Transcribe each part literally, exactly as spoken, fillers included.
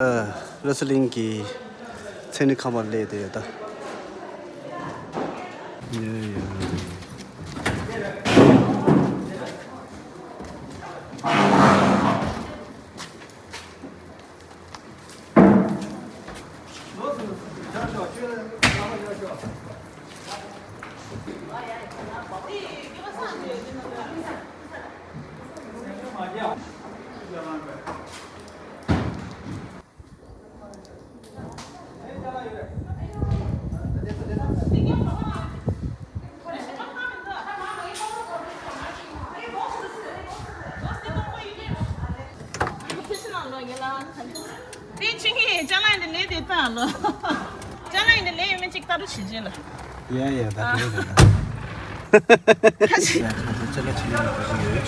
ཨ། བློ་གསལ་གླིང་གི་མཚན་རིག་ཁང་པར་སླེབས་བསྡད་ཡོད་ད། ཡ་ཡ། དེ་ཅི་ངས་ཅ་ལག་འདི་ལས་དེ་ལྟ་ལོ། ཅ་ལག་འདི་ལས་ཡོད་མེད་ཅིག་ལྟ་རུ་བྱེད་ཀྱི་ལ། ཡ་ཡ་ད་དེ་རེད་ད། ཁ་ཅིག་ཡ་ཁ་ཅིག་ཅ་ལག་ཆེན་མོ་ཞིག་ཡོད།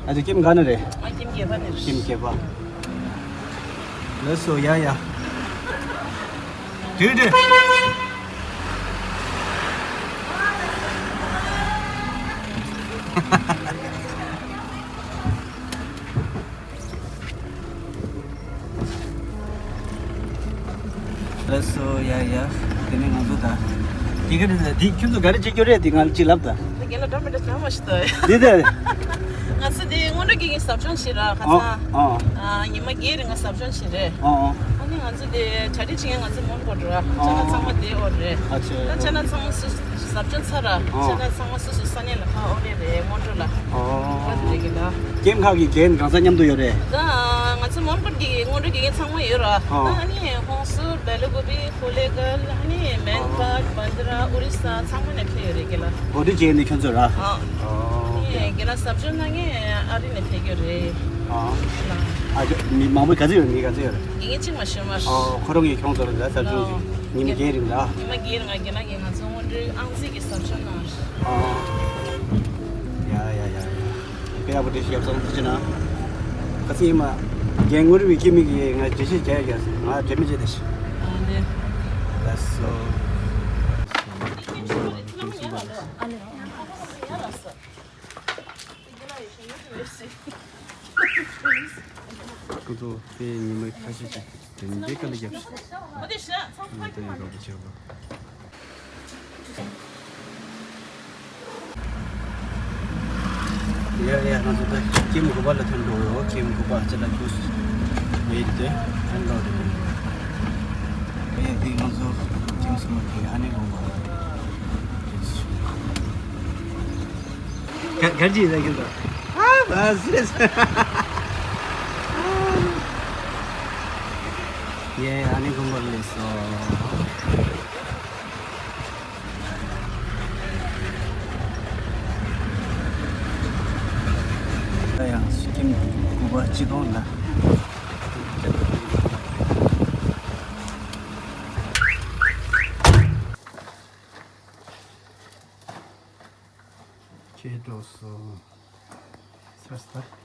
ཨ་ཅེ་ཁྱིམ་ག་ནས་རེད། ཨ་ཁྱིམ་སྐྱེས་པ་ནས། ཁྱིམ་སྐྱེས་པ། ལགས་སོ་ཡ་ཡ། དུས་དུས། ལགས་སོ་ཡ་ཡ། དེ་ནས་ང་ཚོ་ད། དེ་ག་རེད་ད། དེ་ཁྱོད་ཚོ་ག་རེ་བྱེད་རྒྱུ་རེད་དེ་ང་ལ་ཅིག་ལབ་ད། ད་རྒན་ལགས་འགྲོ་མི་འགྲོ་ཚང་མ་ཤི་ཏོ། འདི་ད། ང་ཚོ་དེ་སྔོན་འགྲོ་དགེ་རྒན་ཟབ་སྦྱོང་བྱེད་ར་ཁ་ཨོ་སང་། ཨོ། ཨ་ཉི་མ་བརྒྱད་རིང་ང་ཟབ་སྦྱོང་བྱེད་རེད། ཨོ་ཨོ། ཨ་ནི་ང་ཚོ་དེ་གྲ་སྒྲིག་བྱེད་མཁན་ང་ཚོ་མོན་གྷོ་ར་ཨོ་ཅ་ལག་ཚང་མ་དེ་ཨོ་རེད། ཨ་ཆེ། ད་ཅ་ལག་ཚང་མ་སུ་ཟབ་སྦྱོང་ཚར་ར་ཨོ། ཅ་ལག་ཚང་མ་སུ་སུ་ས་གནས་ལ་ཁ་ཨོ་རེད་རེད་སྔོན་འགྲོ་ལ། ཨོ། ཨོ་རེད་གི་ལ། ཀེམ་ཁག་གི་རྒན་གང་ས་མཉམ་དུ་ཡོད་རེད། ད་ང་ཚོ་མོན་གྷོ་གི་སྔོན་འགྲོ་དགེ་རྒན་ཚང་མ་ཡོད་ར། ཨོ། ད་ཨ་ནི་ཧོང་སུ། སྦེ་ལ་ཀུ་པི། ཧོ་ལེ་གལ། ཨ་ནི་མན་ཨོ། པཱད། བན་དི་ར། ཨོ་རི་ས། ཚང་མ་ནས་ཕེབས་ཡོད་རེད་གི་ལ། གོ་སྒྲིག་བྱས་ནས་ཁྱོད་ཚོ་ར། ཨོ། ཨོ། ཨ་ནི་གི་ལ་ཟབ་སྦྱོང་གནང་མཁན་ཨ་རི་ནས་ཕེབས་ཡོད་རེད། ཨོ། ཨ་ཅེ་མི་མང་པོ་ག་ཚོད་ཡོད་རེད། མི་ག་ཚོད་ཡོད་རེད། དགེ་རྒན་གཅིག་མ་ཤོད་མ། ཨོ། ཁོ་རང་གིས་ཁྱོད་ཚོ་ལ་ཟབ་སྦྱོང་ཨོ། ཞིག་ཉི་མ་བརྒྱད་རིང་ར། ཉི་མ་བརྒྱད་རིང་ང་གི་ལ་གི་ང་ཚོ་སྔོན་འགྲོའི་ཨང་རྩིས་ཀྱི་ཟབ་སྦྱོང་གནང་། ཨོ། ཡ་ཡ་ཡ་ཡ། དཔེ་ཡག་པོ་འགྲེལ་བཤད་ཡག་ཙང་ཐུགས་རྗེ་གནང་། ཁ་སང་ཡིན་མ། རྒན་ངུར་བའི་སྐྱེ་མི་གིས་ང་འགྲེལ་བཤད་རྒྱག་ཡག་ང་འབྲེལ་མི་བྱེད་དེ་ཤི། ཨ་ནི། ལགས་སོ། ཁོ་ཚོ་དཔེ་ཉི་མ་ཁ་ཤས་ཅིག་དེ་འདྲའི་དཀའ་ལས་བརྒྱབ་ཤག་ང་ལྟ་ཡག་རོགས་པ་བྱེད་པ། ཡ་ཡ། ང་ཚོ་ད་ཀེམ་དགུ་པ་ལ་ཐོན་འགྲོ་ཡོད། ཀེམ་དགུ་པ་ཅ་ལག་ཁྱུག་ཡོད་དེ་ཐོན་འགྲོ་རེད། ཡ་འདི་ང་ཚོ་ཀེམ་གསུམ་པ་དེ་ཨ་ནེ་དགོན་པ་རེད། ག་ག་ཅི་ཡིན་ན་ཁྱོད་ད། ཨ་བ་སི་རེད། ཡེ་ཨ་ནེ་དགོན་པ་ལ་སླེབས་སོང་། ད་ཡང་སུ་ཀེམ་དགུ་པ་སྤྱི་གཏོང་ལ། ཁྱེད་འགྲོ་སོང་། ཚར་སོང་།